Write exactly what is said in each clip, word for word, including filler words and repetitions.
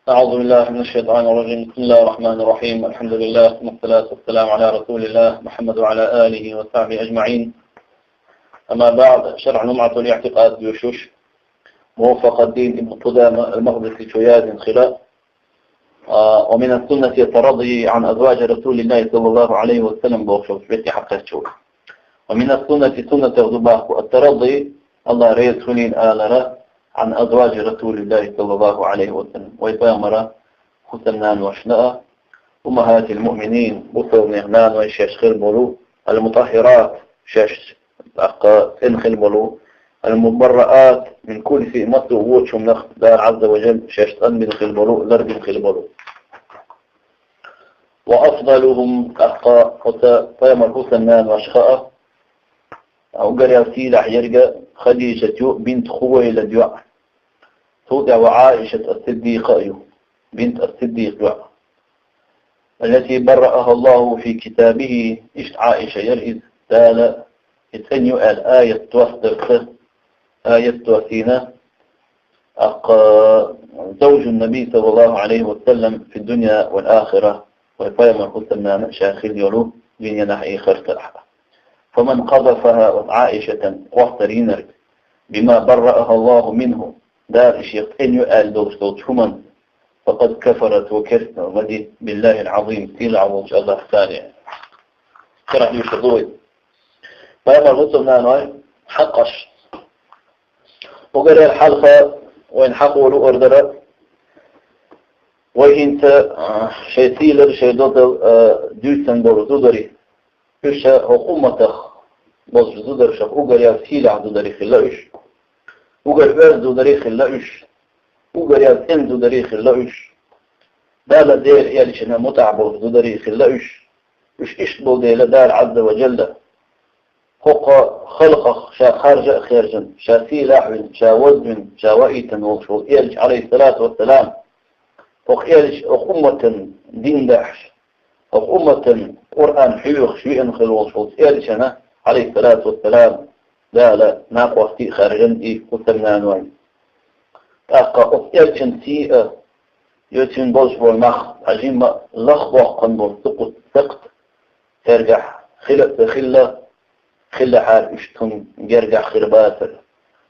أعوذ بالله من الشيطان الرجيم. بسم الله الرحمن الرحيم. الحمد لله، ثم الصلاة والسلام على رسول الله محمد وعلى آله وصحبه أجمعين. أما بعد، شرح لمعة الاعتقاد يوشوش موفق الدين ابن قدامة المقدسي شوياد خلاء. آه، ومن السنة الترضي عن أزواج رسول الله صلى الله عليه وسلم بوخشوش بيتي حقا شوي. ومن السنة سنة غضباء الترضي، الله ريز خليل آلرة، عن أزواج رسول الله صلى الله عليه وسلم. ويبامرة خسنان وشناء أمهات المؤمنين، بطل نغنان ويشاش خير بولو، المطهرات، شاش أقا إن خير بولو، المبرآت من كل شيء مصر ووتشم نخ دار عز وجل، شاش تن من خير بولو، لر من خير بولو. وأفضلهم أقا حتى فيمر خسنان وشخاء، أو قريب سيلح يرجع خديجة يو بنت خويلد يو. توضع وعائشة الصديقة يو، بنت الصديق يو. التي برأها الله في كتابه، إشت عائشة يرئز تالا، إتنيو الآية توثق، آية توثينة، أق زوج النبي صلى الله عليه وسلم في الدنيا والآخرة، ويفايم الحسن شاخل يولو، بين ينح إيخر تلحق. فمن قذفها عائشة وقت رينر بما برأها الله منه، دار إشيق إن يؤال دوش دوش همن، فقد كفرت وكفر ودي بالله العظيم، تيل عوج الله ثاني. كره يوشدوي. فيما الغسل نانوي حقش. وقال الحلقة وين حقولوا أردرة. وين تا، آه، شي تيلر، شي دوتل، آه، دوتن بورو دودري. Уьш хӀокху умматах болчу зударшах угар яц сийлахь зударий хилла уьш. Угар оьзда зударий хилла уьш. Угар яц цӀена зударий хилла уьш. Дала, Делан элчанна мутӀахь болчу зударий хилла уьш. Уьш иштта болу дела Дала Ӏазза ва Джалла хӀокху халкъах ша харжа а хержина, ша сийлахь а вина, ша ваза а вина, ша ваийтина волуш волу элча, Ӏалайхиссалату вассалам, хӀокху элча, хӀокху умматан дин дахьаш, хӀокху умматан Къуръан хьоьхуш веана хилла волуш волчу элчанна, Ӏалайхиссалату вассалам, Дала накъостий а хаьржина и хӀусамнаной. ТӀаккха оцу элчан сий а, йоцийна болуш болу нах, хьажимма лахбоккхун болу цу кху сакхт, цергахь хила а ца хилла, хиллехьара уьш цунна гергахь хир бацара.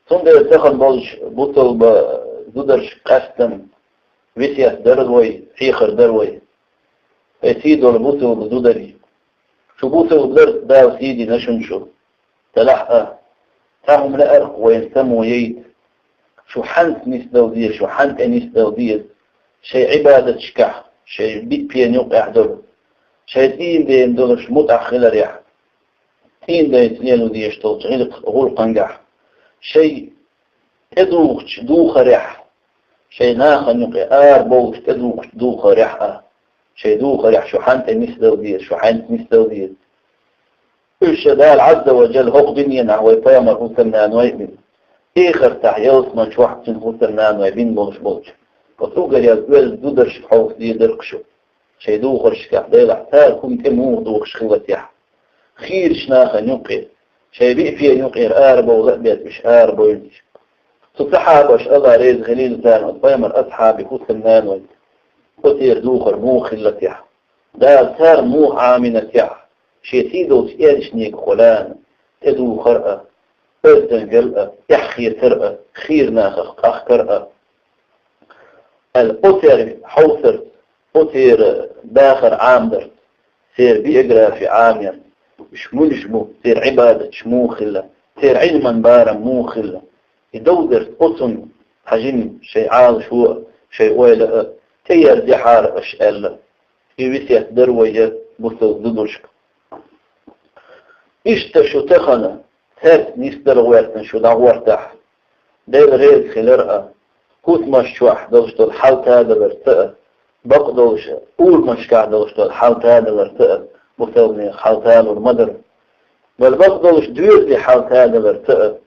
Цундела тахана болчу бусалба зударшка къаьстина весет дара вай, хьехар дара вай. Вай сий долу бусалба зударий. Шу бусалба дарца Дала сий дина шуна шу. Делахь а, цхьа хӀума лаьара вайна само яйта. Шу хьаьнца нисдала деза, шу хьаьнца тӀе нисдала деза. Шайн Ӏибадаташкахь, шайн биъ пена юкъехь долу, шайн цӀийнан дена долуш мутӀахь хиларехь, цӀийнан дайца лело дезаш долчу гӀиллакх-, гӀуллакхангахь, шайн тӀедухучу духарехь, шайн нахана юкъе арабовлуш тӀедухучу духарехь а, шайн духарехь шу хьаьнца тӀе нисдала деза, шу хьаьнца нисдала деза. Уьш ша Дала Ӏазза ва Джалла хӀокху дуьненахь вай пайхамар хӀусамнаной а бина, эхартахь ялсаман чохь цуьнан хӀусамнаной бина болуш болчу, оцу угар яц оьзда зударшка хьовса дезара шу. Шайн духаршкахь Делахь цара хӀума тӀе муха духуш хилла техьа. Хийрачу нахана юккъе, шайн биъ пена юкъера арабовла а беза уьш арабовлуьйтуш. Цу сахьабаш, Алла реза хилийла царна, оцу пайхамар асхьабий хӀусамнаной, оцеран духар муха хилла техьа. Дала царна муха Ӏамийна техьа, шен сий долчу элчанегахула тӀедухар а, оьздангалла а, эхь хетар а, хийра нахах къахкар а. Аьлла, оцеран хьовсарца, оцеран дахар Ӏамадарца, церан биографи Ӏамаярца, уьш муьлш бу, церан Ӏибадаташ муха хилла, церан Ӏилман барам муха хилла, и довзарца оцунна хьажимма шайн Ӏалашо а, шайн ойла а тӀеяр дехьара аша аьлла, и весет дара вай бусалба зударшка. Иштта шу тахана, цаьрца нисдала гӀоьртина шу дӀагӀортахь, Дела реза хилар а, хӀусамаш чохь долуш долу хьал тадаларца а, бакъдолуш урамашкахь долуш долу хьал тадаларца а, бусалбанийн хьал талур ма дара. Бала бакъдолуш доьзалийн хьал тадаларца а,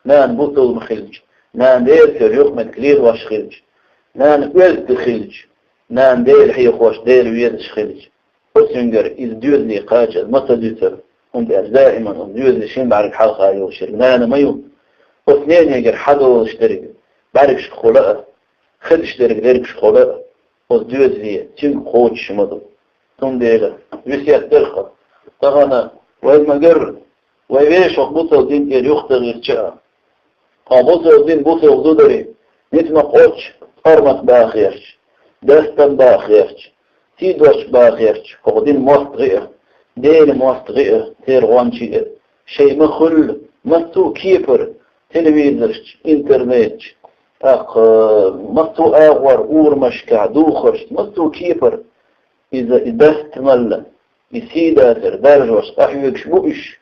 нана бусалба хилча, нана Делан церан юкъаметтиг лелош хилча, нана оьзда хилча, нана Дела хьехош, Дела везаш хилча, оцуьнгара иза доьзале кхачаза ма ца дуьтура, хӀунда аьлча даиман оцу доьзале шина бӀаьрг хьалха йолуш ерг нана ма ю. Оцу ненегара хьадолуш дерг бӀаьргашкахула а, хезаш дерг дергашкахула а, оцу доьзале, цуьнга кхочуш ма ду. Цундела весет дара-кх. Тахана вай ма-гарра, вай вешан бусалба дин тӀера юхатаргӀирча а, тхо бусалба дин, бусалба зударий, ницкъ ма кхоччу, хьурмат баха гӀерташ, дастам баха гӀерташ, сий доцуш баха гӀерташ, хӀокху динан мостагӀий а, Делан мостагӀий а, церан гӀончий а, шайн ма хуьллу массо а кепара, телевизоршца, интернетца, тӀаккха массо а агӀор, урамашкахь, духаршца, массо а кепара иза и дастамалла, и сий дацар даржош къахьоьгуш бу уьш.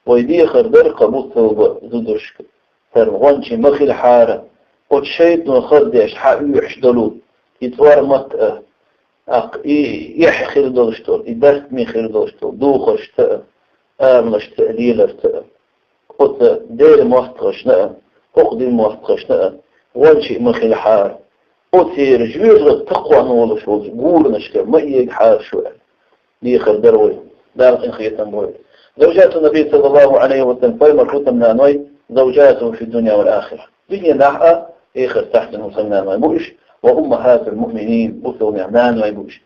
Вай дехар дара-кх бусалба зударшка, царна гӀончий ма хилахьара, оцу шайтӀано хаза деш хьаоьхуш долу и цӀормат а, тӀаккха и эхь хир долуш долу, и дастаме хир долуш долу духаршца а, арамашца а, леларца а. Оцу Делан мостагӀашна а, хӀокху динан мостагӀашна а гӀончий ма хилахьара. Оцеран жоьжахатин такхонна волуш волчу гуранашкара ма эгахьара шу аьлла, дехар дара вай. Дала къинхетам бойла. زوجات النبي صلى الله عليه وسلم, пайхамаран хӀусамнаной, زوجاته في الدنيا والآخرة. Дуьненахь а, эхартахь а цуьнан хӀусамнаной бу уьш, وأمهات المؤمنين, бусалбанех наной бу уьш.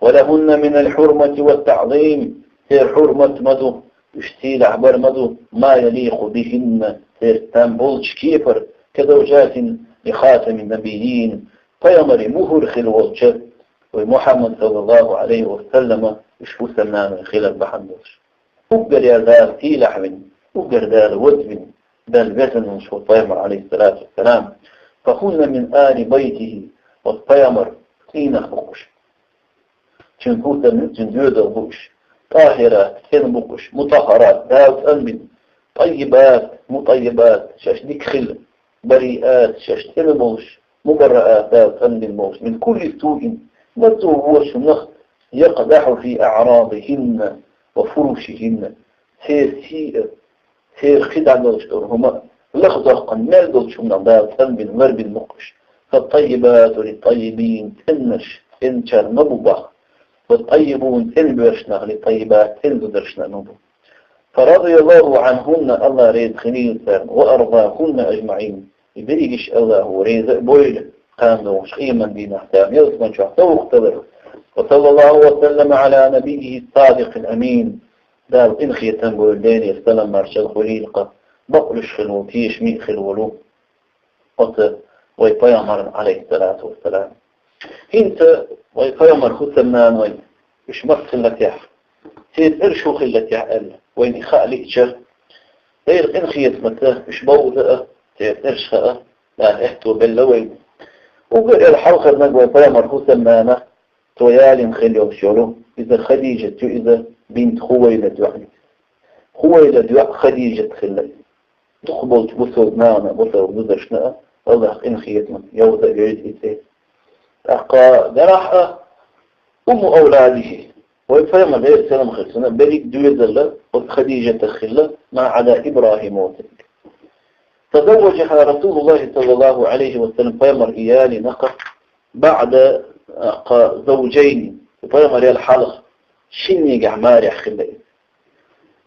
ولهن من الحرمة والتعظيم, церан хьурмат ма ду, уьш сийлахь бар ма ду, ما يليق بهن, церан там болчу кепара, كزوجات لخاتم النبيين, пайхамарийн мухӀар хилла волчу вай Мухьаммад, саллаллаху Ӏалайхи ва саллама, уьш хӀусамнаной хилар бахьана долуш. Уггар Дала сийлахь вина, уггар Дала веза вина, Далла везна волуш ву пайхамар, Ӏалайхиссалату вассалам. فهن من آل بيته, оцу пайхамаран цӀийнах бу уьш. Цуьнан хӀусамнаной, цуьнан доьзал бу уьш. طاهرات, цӀена бу уьш. مطهرات, Дала цӀанбина. طيبات, مطيبات, шаьш дика хилла. بريئات, шаьш цӀена болуш. مبرآت, Дала цӀанбина болуш. من كل سوء, массо а вочунах. يقدح في أعراضهن وفروشهن, церан сий а, церан кхидӀа долуш долу хӀума а лахдоккхуш, мел долчу хӀуманах Дала цӀанбина, ларбина бу уьш. فالطيبات للطيبين, цӀеннарш цӀеначарна ма бу боху. والطيبون, цӀена боьрша нах, للطيبات, цӀена зударшна а ма бу. فرضي الله عنهن, АллахӀ реза хуьлийла царна, وأرضاهن أجمعين, и берригаш АллахӀа реза а бойла, кхана догӀуш къеман дийнахь царна ялсамани чохь совгӀат далар. وصلى الله وسلم على نبيه الصادق الأمين. Дала къинхетам бойла, Делера салам-маршалла хуьлийла-кх, бакълуьйш хилла волу, тешаме а хилла волу оцу вай пайхамарна, Ӏалайхиссалату вассалам. ХӀинца вай пайхамаран хӀусамнаной, уьш маца хилла техьа, церан цӀераш хӀун хилла техьа аьлла, вайна и хаа лиъча, Делан къинхетамца уьш бовза а, церан цӀераш хаа а, Дала аьтто белла вайна. Уггар а хьалхарниг вай пайхамаран хӀусамнана, цо ялийна хилла йолуш йолу, иза Хадижат ю иза, бинт Хувайлид йоӀ. Хувайлид йоӀ Хадижат хилла иза. Дукхахболчу бусалба нахана а, бусалба зударшна а АллахӀа къинхетамца йовза а йойла и цӀе. ТӀаккха делахь а, أم أولاده, вай пайхамар, Делера салам хилла цунна, берриг доьзал оцу Хадижатах хилла, ما عدا إبراهيم, оцу. تزوجها رسول الله صلى الله عليه وسلم, пайхамар ялийна-кх, بعد, тӀаккха, زوجين, пайхамар яла хьалха шиннегахь марехь хилла иза.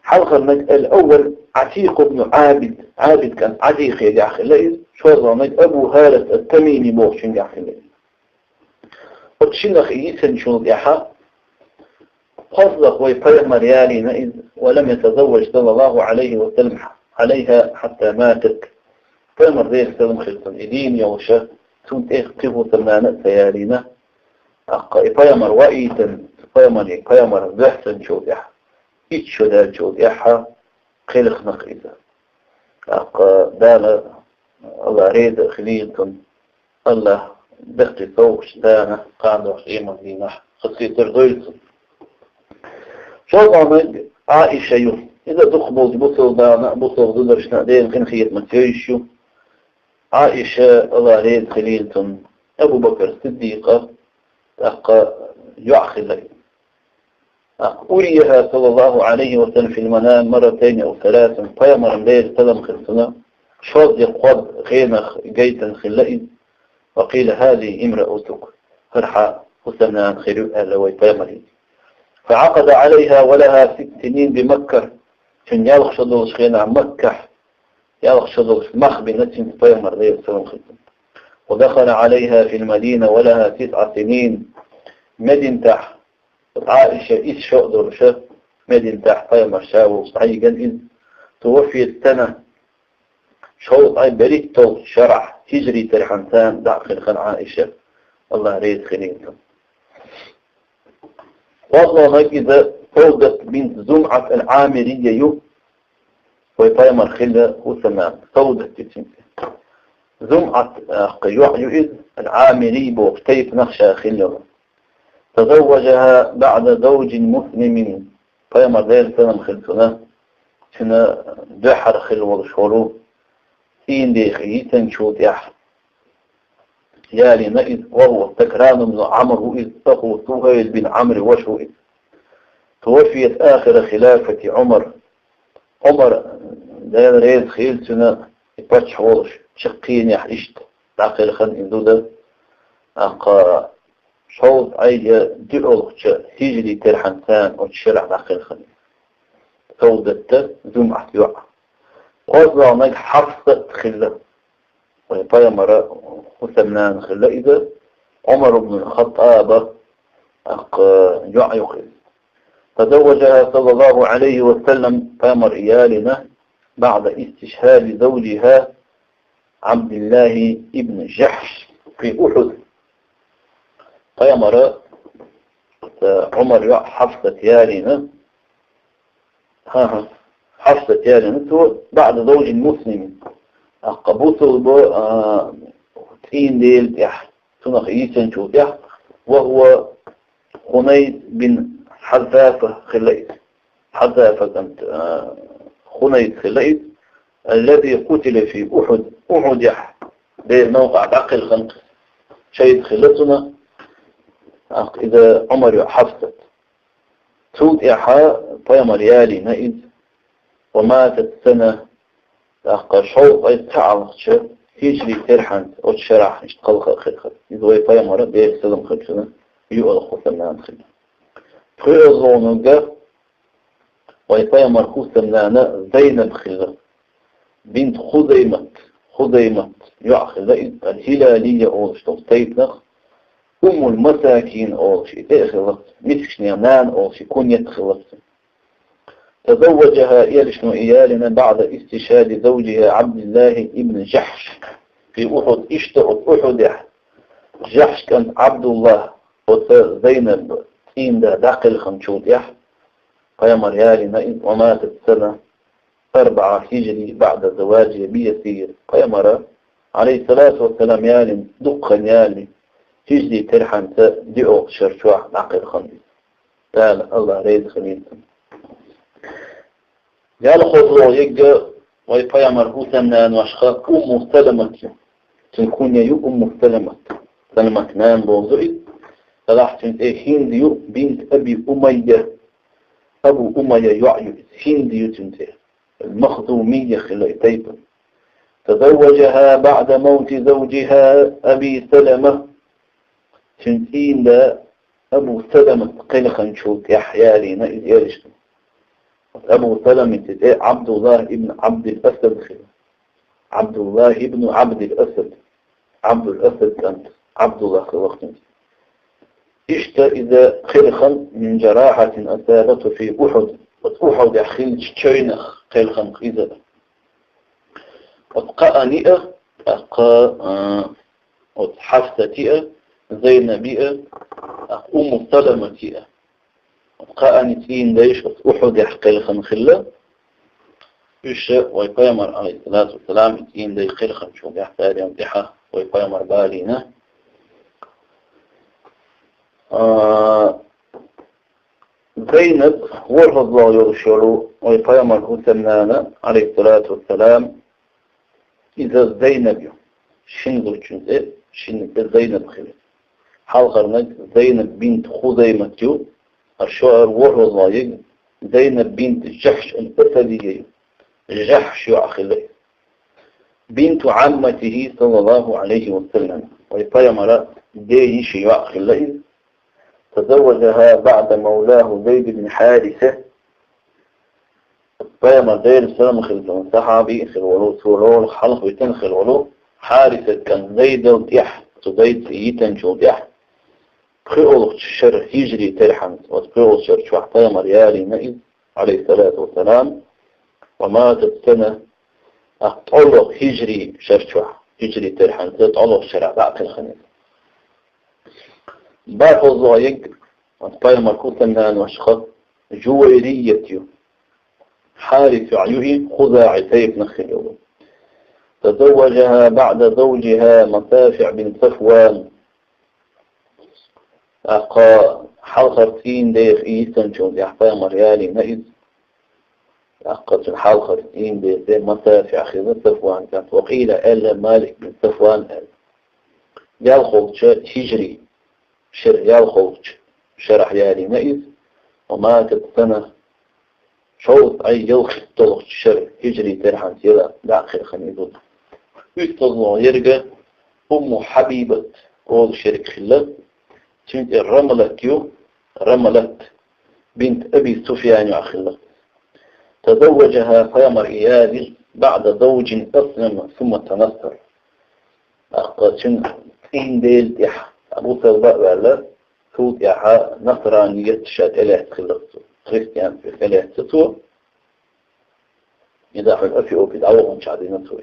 Хьалхарниг الأول عتيق بن عابد, Ӏабид кӀант Ӏадийхегахь хилла иза, шозлагӀниг Абу ХӀалат ат-Тамими бохучуьнгахь хилла иза. Оцу шиннах и йисинчул тӀаьхьа кхозлагӀа вай пайхамар ялийна иза, ولم يتزوج صلى الله عليه وسلم عليها حتى ماتت. Пайхамар, Делера салам хилла цунна, и дийна йолуш, цунна тӀе кхин хӀусамнана а ца ялийна. ТӀаккха и пайхамар ваийтина, пайхамаре, пайхамар воьссинчул тӀаьхьа, итт шо даьллачул тӀаьхьа кхелхина-кх иза. ТӀаккха Дала, АллахӀ реза а хуьлийла цунна, АллахӀа даккхий совгӀаташ цунна кхана догӀучу къеман дийнахь хазахетар дойла цунна. ШолгӀаниг Ӏаиша ю. Иза дукхахболчу бусалба нахана а, бусалба зударшна а Делан къинхетамца йовзуш ю. Ӏаиша, АллахӀ реза хуьлийла цунна, Абу Бакр Сиддикъан, тӀаккха, йоӀ хилла иза. ТӀаккха, أريها صلى الله عليه وسلم في المنام مرتين أو ثلاثا, пайхамарна, Делера салам хилла цунна, шозза я кхозза гӀенах гайтина хилла иза. وقيل هذه امرأتك, хӀара хьан хӀусамнана хир ю аьлла вай пайхамаре. فعقد عليها ولها ست سنين بمكة, цуьнан ялх шо долчу хенахь Маккахь ялх шо долуш мах бина цуьнца пайхамар, Делера салам хилла цунна. ودخل عليها في المدينة ولها تسع سنين, Мединатехь, Ӏаиша исс шо а долуш, Мединатехь пайхамар ша волуш дӀайигна иза. توفيت سنة, шовзткъе берхӀитталгӀачу шарахь, хӀижрий терхьан царна дӀа а хилла хана Ӏаиша, АллахӀ реза хилийла цунна. КхозлагӀнарг иза Саудат бинт ЗумӀат ал-Ӏамирия ю, вай пайхамар хилла хӀусамнана, Саудат ю цуьнан цӀе. ЗумӀат, а, йоӀ ю иза, ал-Ӏамирий бохуш тайпанах ша хилла. تزوجها بعد زوج مسلم, пайхамар, Делера салам хилла цунна, цуьнан дуьххьара хилла волуш волу цӀийнан дех йисинчул тӀаьхьа ялийна иза, وهو سكران بن عمرو ву иза, أخو سهيل بن عمرو ваша ву иза. توفيت آخر خلافة عمر, Ӏумар, Дела реза хилла цуьнан, и паччахь волуш, чаккхенехь иштта дӀакхелхина иза зуда, тӀаккха шовзткъе диъалгӀачу хӀижрий терхьан царна оцу шарахь дӀакхелхина иза. Саудат, ЗумӀат йоӀ. КхозлагӀнарг Хьафсат хилла. Вайн пайхамара хӀусамнана хилла иза, Ӏумар ибн ал-ХаттӀаба, тӀаккха, йоӀ ю-кх иза. تزوجها صلى الله عليه وسلم, пайхамар ялийна, بعد استشهاد زوجها عبد الله بن جحش في أحد. Пайхамара, э, Ӏумар йоӀ Хьафсат ялийна, ХӀан-хӀа. Хьафсат ялийна цо, بعد زوج مسلم. ТӀаккха бусулба, а, цӀийнан дела тӀехь, цунах йисинчул тӀехь, وهو خنيث بن حذافة хилла иза. Хьазафа кӀант, а, Хунайс хилла иза. الذي قتل في أحد. Ухьудехь, Делан новкъахь дӀакхелхина, шайх хилла цунах. ТӀаккха иза Ӏумар йоӀ Хьафсат. Цул тӀаьхьа пайхамар ялийна иза, وماتت سنة, тӀаккха шовзткъе цхьаалгӀачу хӀижрий терхьан оцу шарахь иштта кхалха а хилла. Иза вай пайхамара, Делера салам хилла цунна, юалгӀа хӀусамнана хилла. ПхоьалгӀаниг вай пайхамар хӀусамнана Зайнаб хилла. Бинт Хузаймат, Хузаймат йоӀ хилла иза, ал-Хилалия олуш долу тайпанах, Уммул Масакин олуш и тӀе а хилла, мискачийн нана олуш и куньят а хилла. تزوجها, элчано и ялийна, بعد استشهاد زوجها عبد الله بن جحش في أحد, иштта оцу Ухьудехь Жахьш кӀант Ӏабдуллахь оцу Зайнаб цӀийнан да дӀакхелхинчул тӀаьхьа, пайхамар ялийна иза, وماتت سنة أربعة هجري بعد زواجها بيسير. Пайхамара, Ӏалайхиссалату вассалам, ялийна дукха хан яьлла, хӀижрий терхьанца диъалгӀачу шар чохь дӀакхелхина иза. Дала, АллахӀ реза хилийла цунна. ЯлхолгӀа йигна вай пайхамар хӀусамнаношха Умму Саламат ю. Цуьнан кунья ю Умму Саламат. Саламат нана боху иза. Делахь цуьнан цӀе ХӀинда ю, бинт Аби Умайя. Абу Умайя йоӀ ю иза. ХӀинда ю цуьнан цӀе. Махзумийя хилла и тайпа. تزوجها بعد موت زوجها أبي سلمة. Цуьнан цӀийнан да Абу Саламат кхелхинчул тӀаьхьа ялийна иза, элчано. Абу Саламатан цӀе Ӏабдуллахь ибн Ӏабдил-Асад хилла. Ӏабдуллахь ибн Ӏабдил-Асад. Ӏабдул-Асад кӀант Ӏабдуллахь хилла цуьнан цӀе. Иштта иза кхелхина من جراحة أصابته في أحد. Оцу Ухьудехь хиллачу чевнах кхелхина иза. Оцу кхаанна а, тӀаккха, а, оцу Хьафсатан а, Зайнабан а, тӀаккха Умму Саламатан а. Оцу кхаанна цӀийнан дайша оцу Ухьудехь кхелхина хилла. Уьш вай пайхамар, Ӏалайхиссалату вассалам, и цӀийнан дай кхелхинчул тӀаьхьа, царел тӀаьхьа вай пайхамар балийна. А, Зайнаб ворхӀазло йолуш йолу вай пайхамар хӀусамнана, Ӏалайхиссалату вассалам, иза Зайнаб ю. Шина зудчун цӀе, шинна цӀе Зайнаб хилла. Хьалхарниг Зайнаб бинт Хузаймат ю, а шуьра ворхӀазло йигна Зайнаб бинт Жахьш ал-Асадия ю. Жахьш йоӀ хилла иза. بنت عمته صلى الله عليه وسلم. Вай пайхамара ден йишин йоӀ хилла иза. تزوجها بعد مولاه زيد بن حارثة. Пайхамар, Делера салам хилла цунна, сахьаби хилла волу, цо лорух хьалха витина хилла волу Хьарисат кӀант Зайдал тӀаьхьа, цу Зайд йитинчул тӀаьхьа. пхоьалгӀача шера хӀижрий терхьанца, оцу пхоьалгӀача шера чохь пайхамар ялийна иза, Ӏалайхиссалату вассалам, ва матат сана, тӀаккха ткъолгӀа хӀижрий шера чохь, хӀижрий терхьанца ткъолгӀача шарахь дӀа а кхелхина иза. БархӀолгӀа йолу пайхамар хӀусамнаношха Жувайрият ю. Хьарис йоӀ ю и, хузаӀи тайпанах хилла йолу. تزوجها بعد زوجها مسافع بن صفوان. ТӀаккха хьалхара цӀийнан деха и йисинчул тӀаьхьа пайхамар ялийна иза. ТӀаккха цуьнан хьалхара цӀийнан деса Масафиъ хилла Сафван кӀант. Ва къийла аьлла Малик бин Сафван аьлла. ЯлхолгӀачу хӀижрий шера, ялхолгӀачу шарахь ялийна иза, ва матат сана, шовзткъе ялхитталгӀачу шера хӀижрий терхьанца яла дӀа а кхелхина иза. УьтталгӀа ерг Умму Хьабибат олуш ерг хилла, цуьнан тӀе Рамлат ю, Рамлат бинт Аби Суфьян йоӀ хилла. تزوجها, пайхамар ялийна, بعد زوج أسلم ثم تنصر. ТӀаккха цуьнан цӀийнан дела тӀехь Абу Салба а ваьлла, цул тӀаьхьа насраният ша тӀелаьцна хилла цо, христианстве тӀелаьцна цо. Иза хьуна Эфиопе дӀаваханчохь дина цо.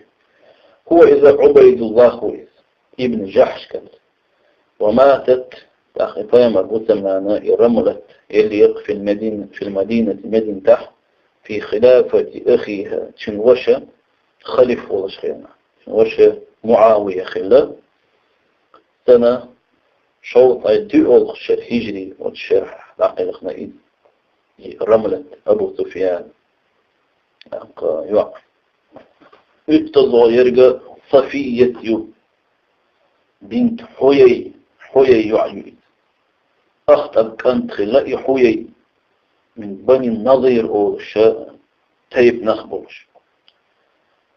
ХӀува иза Ӏубайдуллах ву иза, ибн Жахьш кӀант. Ва матат, тӀаккха и пайхамар хӀусамнана и Рамлат, элира фил Мадин-, фил Мадинати, Мадинатехь, фи хилафати ахиха, цуьнан ваша халиф волуш хенахь. Цуьнан ваша МуӀавия хилла. Сана шовзткъе доьалгӀачу шера хӀижрий, оцу шарахь дӀакхелхина иза, и Рамлат, Абу Суфьян, тӀаккха йоӀ. УьтталгӀа ерг Сафият ю, бинт Хьуяй, Хьуяй йоӀ ю иза. Ахтаб кӀант хилла и Хьуяй, мин Бани Назир олуш тайпанах болуш.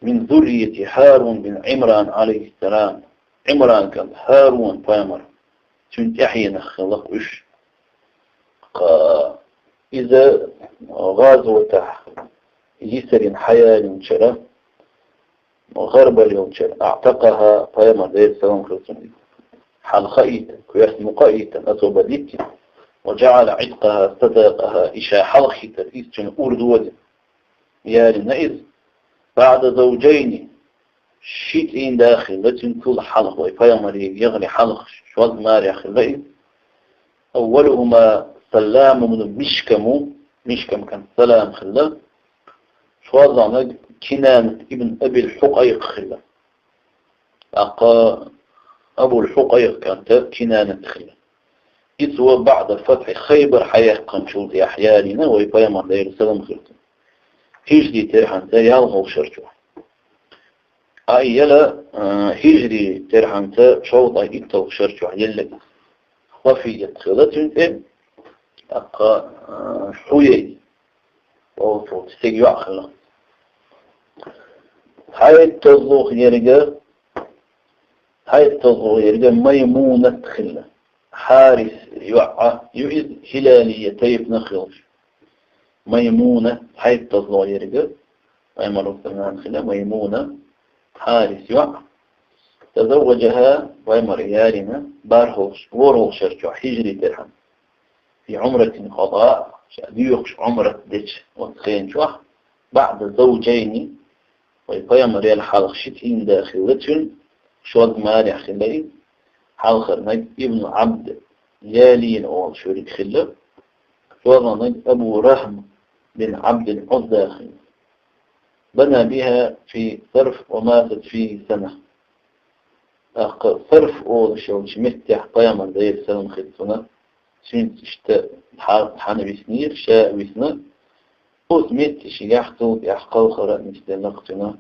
Мин зуррияти ХӀарун бин Ӏимран, Ӏалайхиссалам. Ӏимран кӀант ХӀарун пайхамар, цуьнан тӀаьхьенах хилла уьш. Кха, иза гӀазотехь йисарина хьаялинчара, гӀарбаллинчара, аӀтакъаха, пайхамар Делера салам хир цунна, хьалхаийта, коьрта мукъаийта, освободить дина, ва жаӀала Ӏиткъаха садакъаха, и ша хьалхахийтар, иза цуьнан урдо дина. Ялийна иза, баӀда завжайни, ши цӀийнан да хилла цуьнан, цул хьалха вай пайхамаре яхаре хьалха шозза марехь хилла иза. Аввалухума Саллам ибн Мишкам ву, Мишкам кӀант Салам хилла. ШозлагӀниг Кинанат ибн Абил Хьукъайкъ хилла. ТӀаккха Абул Хьукъайкъ кӀант Кинанат хилла. Иза ву баӀда фатхьи Хайбар хьаяьккхинчул тӀаьхьа ялийна вай пайхамар Делера салам хир цунна. ХӀижрий терхьанца ялхолгӀа шер чохь. Ткъа и яла, а, хӀижрий терхьанца шовзткъе итталгӀа шер чохь елла. Сафият хилла цуьнан тӀе, тӀаккха, а, Хьуяй, оцу стеган йоӀ хилла. ХьайтталгӀа ерг, хьайтталгӀа ерг Маймунат хилла. Хьарис йоӀ ю иза, хӀилалия тайпанах йолуш. Маймуна, хьайтталгӀа ерг, пайхамар хӀусамнана хилла Маймуна, Хьарис йоӀ. Тазавважаха, пайхамар ялийна, бархӀалгӀа, ворхӀалгӀа шер чохь хӀижрий терхьан. Фи Ӏумратин къада, ша доьхуш Ӏумрат дечу оцу хенчохь, баӀда завжайни, вай пайхамар яла хьалха ши цӀийнан да хилла цуьнан, шозза марехь хилла иза, хьалхарниг Ибн Ӏабд Ялин олуш верг хилла, шозлагӀниг Абу Рахм бин Ӏабдил Ӏузза хилла. Бана биха фи Сарф ва матат фи сана. ТӀаккха Сарф олуш йолчу меттехь пайхамар Делера салам хир цунна, цуьнца иштта хьа-, хьана виснера, ша а висна, оцу меттехь шен яхь цул тӀаьхьа кхалхар а нисделла-кх цуьнан,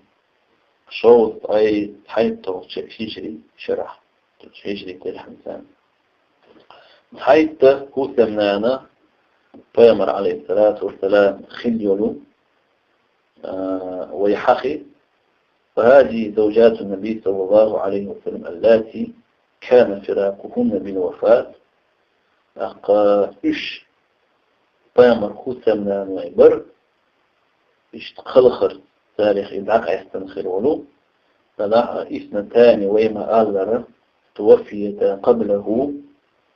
шовзткъе цхьайтталгӀачу хӀижрий шарахь, хӀижрий терхьанца. Цхьайтта хӀусамнана пайхамар, Ӏалайхиссалату вассалам, хилла йолу, а, вай хьахи, فهذه زوجات النبي صلى الله عليه وسلم اللاتي كان فراقهن بالوفاة. ТӀаккха уьш пайхамар хӀусамнаной бара, иштта кхалхар царах и дӀакъаьстина хир волу, ТалахӀа иснатани вай ма-аллара, توفيتا قبله,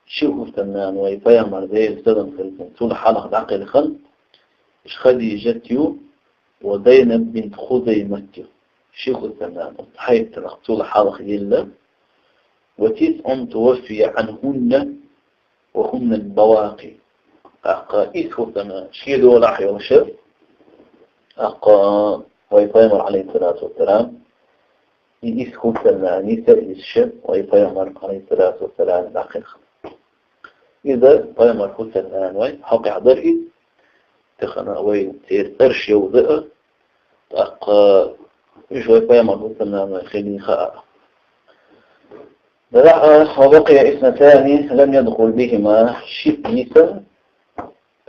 ши хӀусамнана вай пайхамар, Делера салам хилда цунна, цул хьалха дӀакхелхина, уж Хадижат ю ва Зайнаб бинт Хузаймат ю. Ши хӀусамнана, оцу хьайбанах цул хьалха йилла. وتسع توفي عنهن وهن البواقي. ТӀаккха исс хӀусамнана шен долахь йолуш, тӀаккха вай пайхамар, Ӏалайхиссалату вассалам, и исс хӀусамнана йиса а йисаш, вай пайхамар, Ӏалайхиссалату вассалам, дӀакхелхина. Иза пайхамар хӀусамнана вай, хьокъехь дара иза, тахана вай церан цӀераш йовза а, тӀаккха уьш вай пайхамар хӀусамнана вай хилийна хаа. Делахь а: وبقي اثنتان لم يدخل بهما, шиъ йисина,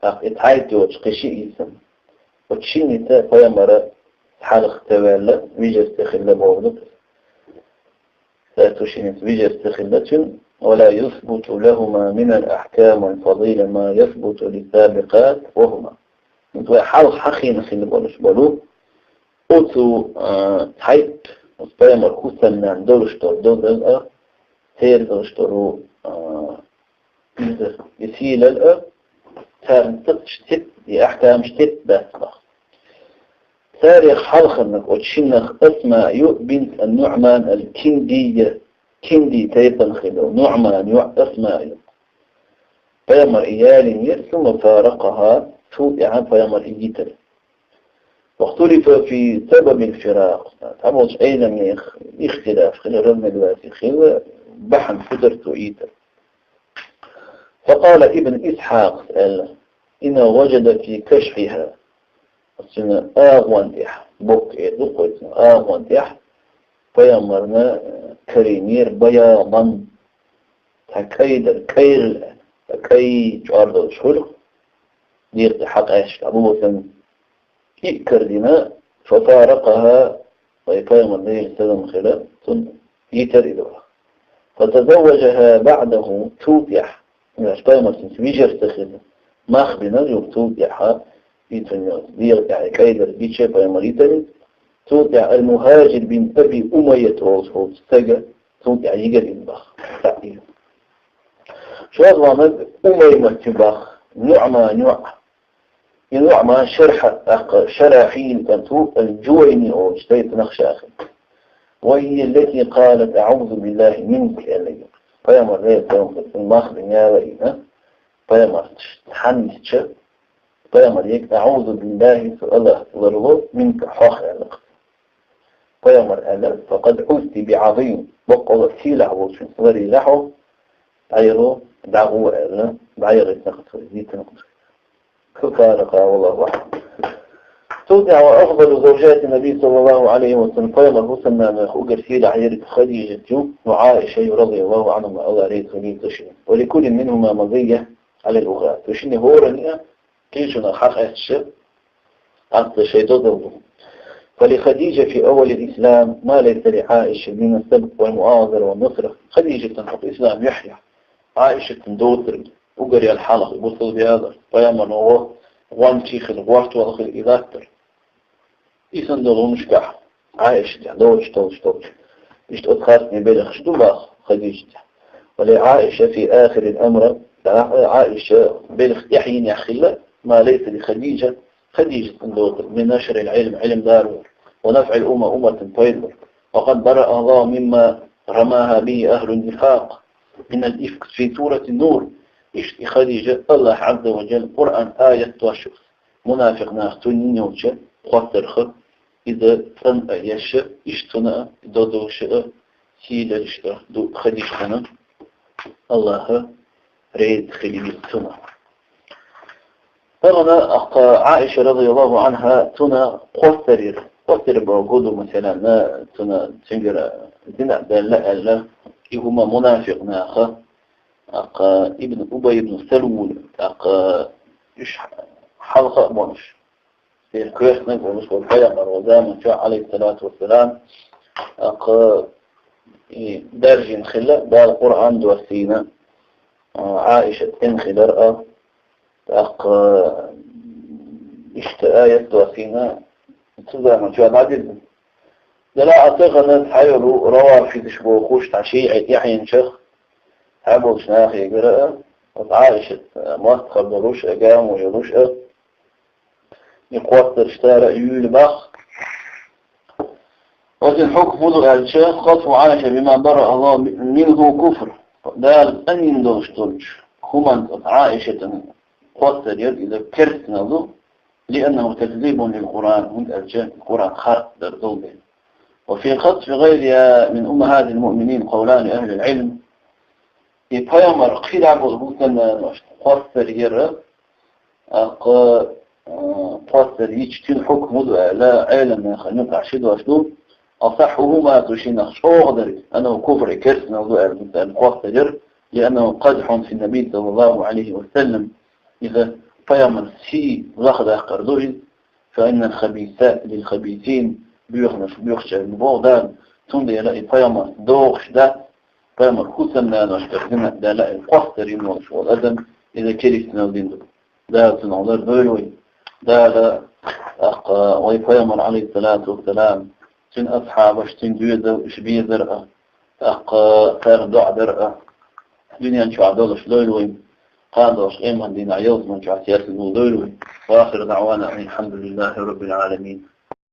тӀаккха и цхьайтта йоцуш кхин шиъ йисина. Оцу шиннца пайхамар хьалха ца ваьлла, вижар ца хилла бохург ду. Ша цу шиннца вижар ца хилла цуьнан, ولا يثبت لهما من الأحكام والفضيلة ما يثبت للسابقات وهما. Вай хьалха хьахийна хилла болуш болу, оцу, а, цхьайтта, оцу пайхамар хӀусамнана долуш долу дозалла а, церан долуш долу, а, иза, и сийлалла а, царна цхьаьна тетта, и ахькамаш тетта дац боху. Царех хьалхарниг оцу шиннах Асмаъ ю бинт ан-Нуъман ал-Киндийя, Кинди тайпана хилла НуӀман йоӀ Асмаъ ю. Пайхамар и ялийнера, ثم فارقها, цул тӀаьхьа пайхамар и йитира. واختلف في سبب الفراق. Цхьаболчу Ӏеламнехан ихтилаф хилла, разногласи хилла, бахьана хӀун дара цо йитар. فقال ابن إسحاق, аьлла: إنه وجد في كشحها. Цуьнан агӀон тӀехь, боккха эр ду-кх вай цуьнан, агӀон тӀехь пайхамарна карийнера بياضا, цхьа кӀайдар, кӀайралла, цхьа кӀай чӀор долуш хуьлу, дегӀа тӀе хьакъаьсташ дӀаболу санна. И а карадина, ففارقها, вай пайхамар, Делера салам хила, цунна йитар и доху. فتزوجها بعده, цул тӀаьхьа, иштта пайхамар цуьнца вижар ца хилла, мах бина юха цул тӀаьхьа, и цуьнан дегӀа тӀехь кӀайдар гича пайхамар йитар иза, цул тӀаьхьа المهاجر بن أبي أمية олуш волчу стага, цул тӀаьхьа йигар иза боху. ШозлагӀниг Умаймат ю боху, НуӀман йоӀ. И НуӀман Шархьа, тӀаккха Шарахьил кӀант ву, ал-Джувайни олучу тайпанах ша хилла. وهي التي قالت: أعوذ بالله منك, аьлла ю. Пайхамар, Делера салам хила цунна, мах бина ялийна, пайхамарца цхьаьна йисча, пайхамар йига: أعوذ بالله, со АллахӀца ларло, منك, хьох, аьлла. Пайхамар аьлла: فقد عذت بعظيم, баккъалла а сийлахь волчуьнца ларйина хьо, дӀайо, дӀагӀо аьлла, дӀаяхийтина-кх цо, йитина-кх цо. ففارقها والله أعلم. Цул тӀаьхьа وأفضل زوجات النبي صلى الله عليه وسلم, пайхамар хӀусамнанех уггар сийлахь ерриг Хадижат ю, ва Ӏаиша ю, رضي الله عنهما, АллахӀ реза хуьлийла цу шинна. ولكل منهما مزية على الأخرى. Цу шинна хӀоранна а кхечунах хьакъаьсташ а, хӀинца шайн дозалла ду. فلخديجة في أول الإسلام ما ليس لعائشة من السبق والمؤازرة والنصرة. Хадижатана хӀокху ислам юьххьехь Ӏаишатана доцург, уггар ял хьалха бусалба ялар, пайхамарна гӀо-, гӀончий хила, гӀортор хила и латтар. И санна долу хӀуманашкахь Ӏаишатехь доцуш долуш долчу. Иштта оцу хастаме белхаш ду боху Хадижатехь. ولعائشة في آخر الأمر, Ӏаиша белхан тӀаьхьенехь хилла, ما ليس لخديجة, Хадижатана доцург, من نشر العلم, Ӏилма дарор, ونفع الأمة, умматана пайда лур. وقد برأها الله مما رماها به أهل النفاق من الإفك في سورة النور. Иштта и Хадижа АллахӀ Ӏазза ва Джалла Къуръан аят дош мунафикъ наха цунна йина йолчу хӀоттарх, иза цӀан а еш, иштта цунна а дозаллаш а, сийлаллаш а ду Хадижатана, АллахӀ реза хуьлийла цунна. Тахана, а, Ӏаиша, رضي الله عنها, цунна хӀоттар йира. ХӀоттар бохург ду, масала, цунна, цуьнгара зина а даьлла аьлла, и хӀума мунафикъ наха, тӀаккха Ибн Убай ибн Салул, тӀаккха уьш хьалха а болуш, церан коьртаниг а волуш волу пайхамар волу заман чохь, Ӏалайхиссалату вассалам, тӀаккха и даьржина хилла, Дала Къуръан доссийна, а, Ӏаиша цӀена хилар а, тӀаккха иштта аят доссийна, цу заман чохь дӀадиллина. Делахь а тахана цхьайолу равафидаш бохуш цхьа шиӀи тӀаьхьенчех, цхьаболчу нахегара а, оцу Ӏаишат, а, мостагӀа болуш а, гамо йолуш а, и кхоссарш цара а юьйлабаха. Оцун хьукм хӀун ду аьлча, قذف عائشة بما برأ الله منه كفر. Дала цӀанйина долуш долчу хӀуманца оцу Ӏаишатан кхоссар яр иза керстанал ду, لأنه تكذيب للقرآن, хӀунда аьлча Къуръан харц дар долу дела. وفي قذف غيرها من أمهات المؤمنين قولان أهل العلم. И пайхамар кхидӀа болу хӀусамнаношна кхоссар яра, тӀаккха, а, кхоссар йича цуьнан хьукм хӀун ду аьлла, Ӏеламнехан юкъахь ши дош ду. أصحهما, цу шиннах чӀогӀа дерг, أنه كفر, керстанал ду аьлла, хӀусамнанна кхоссар яра, لأنه قدح في النبي صلى الله عليه وسلم. Иза пайхамар сий лахдаккхар ду иза, فإن الخبيثات للخبيثين, боьханаш боьхучарна боху Дала, цундела и пайхамар дохуш дац, пайхамар хӀусамнаношкара дина а даьлла, и кхоссар йина волуш волу адам, иза керстанал дина ду. Дала цунах лардойла вай. Дала, тӀаккха, вай пайхамар, Ӏалайхиссалату вассалам, цуьнан асхьабаш, цуьнан доьзал, уьш безар а, тӀаккха, цара доӀа дар а, дуьнен чохь долуш лойла вай, кхана долуш къематан дийнахь ялсаман чохь сецна лойла вай. وآخر دعوانا أن الحمد لله رب العالمين.